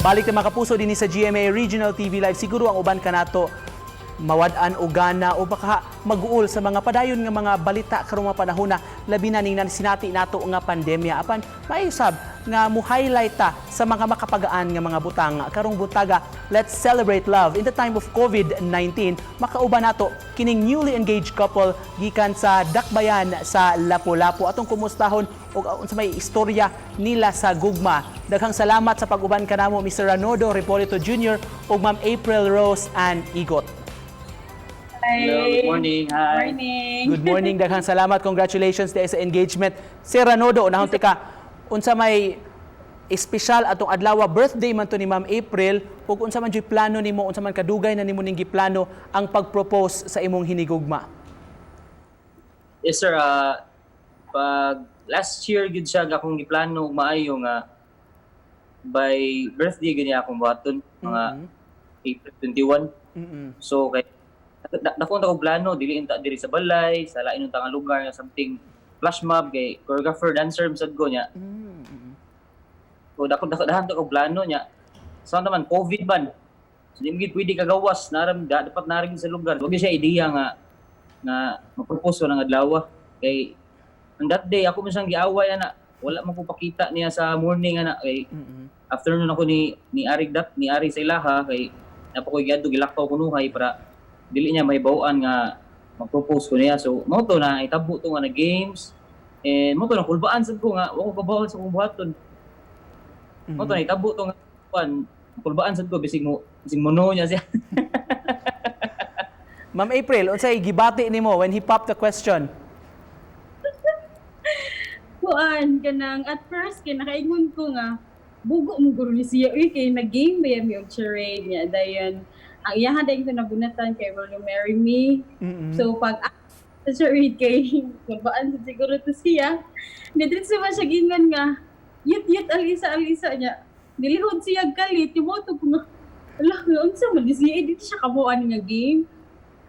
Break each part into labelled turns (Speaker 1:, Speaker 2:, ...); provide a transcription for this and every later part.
Speaker 1: Balik na, mga kapuso, dinhi sa GMA Regional TV Live. Siguro ang uban kanato mawad-an og gana o baka mag-uol sa mga padayon nga mga balita karong mga panahon na, labi na ning sinati nato nga pandemya. Apan maayo sab nga mo-highlight ta sa mga makapagaan nga mga butang. Karong buntaga, let's celebrate love in the time of COVID-19. Makauban nato kining newly engaged couple gikan sa Dakbayan sa Lapu-Lapu. Atong kumustahon og unsa may istorya nila sa gugma. Daghang salamat sa pag-uban kanamo, Mr. Ranodo Repolito Jr. ug Ma'am April Rose Ann Igot.
Speaker 2: Hi.
Speaker 3: Hello, good morning. Hi.
Speaker 2: Morning.
Speaker 1: Good morning, daghang salamat. Congratulations diay sa engagement. Sir Ranodo, unahon tika, unsa may espesyal atong adlaw, birthday man to ni Ma'am April, ug unsa man juy plano nimo, unsa man kadugay na nimo ning giplano ang pag-propose sa imong hinigugma?
Speaker 3: Yes sir, pag last year gid siya akong giplano og maayo nga by birthday gid niya akong buhaton mga April 21. So kay dako na kog plano, dili unta diri sa balay, sa lain unta nga lugar nga something flash mob kay choreographer, dancer sad ko niya. So dako dako dahan to kog plano niya. So naman COVID man. So di mo gid pwede kagawas, naram da, dapat narin sa lugar. Wag siya idea nga nga ma-propose ko ng adlaw kay on that day ako man siyang giaway ana, wala man ko pakita niya sa morning ana kay afternoon ako ni ari dat ni ari sa ilaha kay napa ko giadto, gilakaw kunuhay para dili niya mahibaw-an nga mag-propose ko niya. So mao to na itabo to nga na games and mao to na kulbaan sad ko nga wa ko kabaw sa akong buhaton. Mao to na itabo to nga kuan, kulbaan sad ko bisig mo no niya siya.
Speaker 1: Ma'am April, unsay gibati nimo when he popped the question?
Speaker 2: Kuan, kanang at first kay nakaingon ko nga bugo mo guro ni siya uy, kay nag-game ba mi og charade niya. Dayon ang iyahan dayon ko nabunatan kay, "Will you marry me?" So pag sa charade kay kulbaan sad siguro to siya. Diretso man siya gingon nga, "Yut yut, alisa alisa." Niya nilihod siya kalit mo to ko nga, ala, unsa man ni siya eh, dito siya kabuan nga game.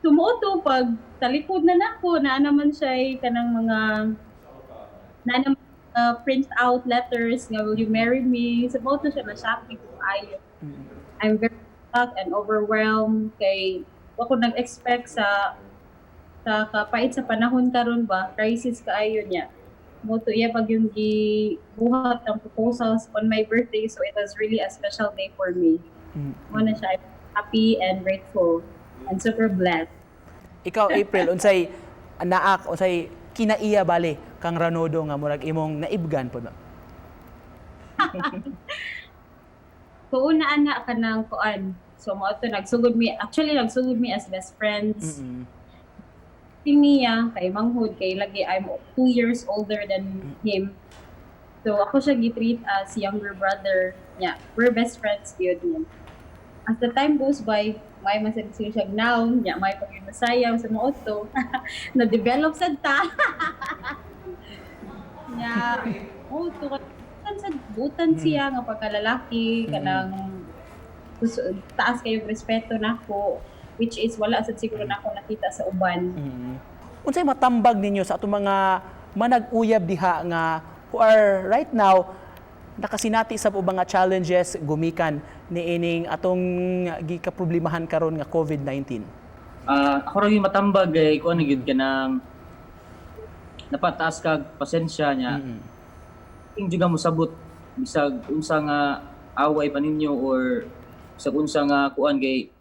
Speaker 2: So mao to, pag talikod na nako, naa naman siya eh, kanang mga naa naman print out letters nga "Will you marry me?" So mao to siya na shopping ko ayo. I'm very shocked and overwhelmed kay wa ko nag-expect sa kapait sa panahon karon ba, crisis kaayo niya. Mao to iya pag yung gibuhat ang proposals on my birthday, so it was really a special day for me. Mao na siya, I'm happy and grateful and super blessed.
Speaker 1: Ikaw, April, unsay naak, unsay kinaiya bali kang Ranodo nga murag imong naibgan pod ba?
Speaker 2: So una ana kanang kuan. So mao to nagsugod mi, actually nagsugod mi as best friends. Niya kay manghud kay lagi I'm 2 years older than him. So ako siya gi-treat as younger brother niya. We're best friends gyud niya. As the time goes by, may mas siya now niya, may pag masayaw sa mao to na-develop sad ta. Nya, oh, to sa butan siya nga pagkalalaki, kanang taas kayo respeto nako, which is wala sad siguro nako nakita sa uban.
Speaker 1: Unsay matambag ninyo sa atong mga manag-uyab diha nga who are right now nakasinati sa ubang nga challenges gumikan niining atong gikaproblemahan karon nga COVID-19?
Speaker 3: Ah, ako ra yung matambag kay kuan gyud kanang napataas kag pasensya niya. Ing juga mo sabot bisag unsa nga away pa ninyo or bisag unsa nga kuan kay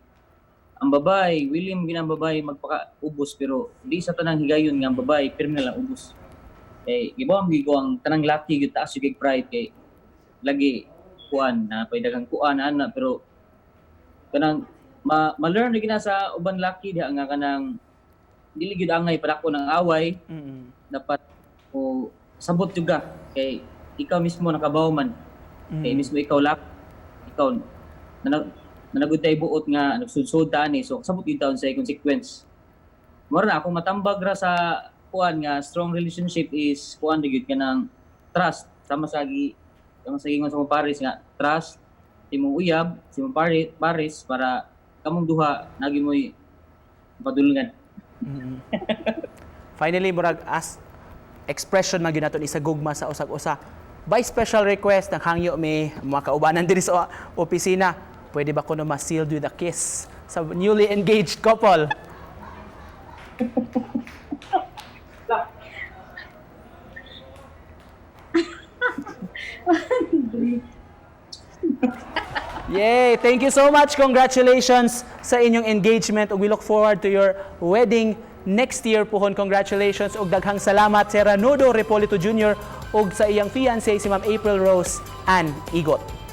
Speaker 3: ang babae, willing gina ang babae magpakaubos, pero di sa tanang higayon nga ang babae pirmi na lang ubos. Kay gibuhat ko ang tanang laki gyud taas yung pride kay lagi kuan na pay daghang kuan ana, pero kanang ma ma-learn na gina sa uban laki diha nga kanang dili gyud angay padako ng away. Dapat o sabot juga kay ikaw mismo nakabaw man kay mismo ikaw lak ikaw nanagod tay buot nga nagsudsod ta ani, so sabot gyud taon sa consequence. Mora na akong matambag ra sa kuan nga strong relationship is kuan gyud kanang trust, sama sa gingon sa mong pares nga trust imong uyab, sa imong pare pares para kamong duha nagi mo'y padulngan.
Speaker 1: Finally, murag as expression man gyud nato ni sa gugma sa usag usa. By special request, naghangyo mi mga kaubanan diri sa opisina, pwede ba kuno ma-sealed with a kiss sa newly engaged couple? Yay! Thank you so much. Congratulations sa inyong engagement ug we look forward to your wedding next year puhon. Congratulations ug daghang salamat, Sir Ranudo Repolito Jr. ug sa iyang fiancé, si Ma'am April Rose Ann Igot.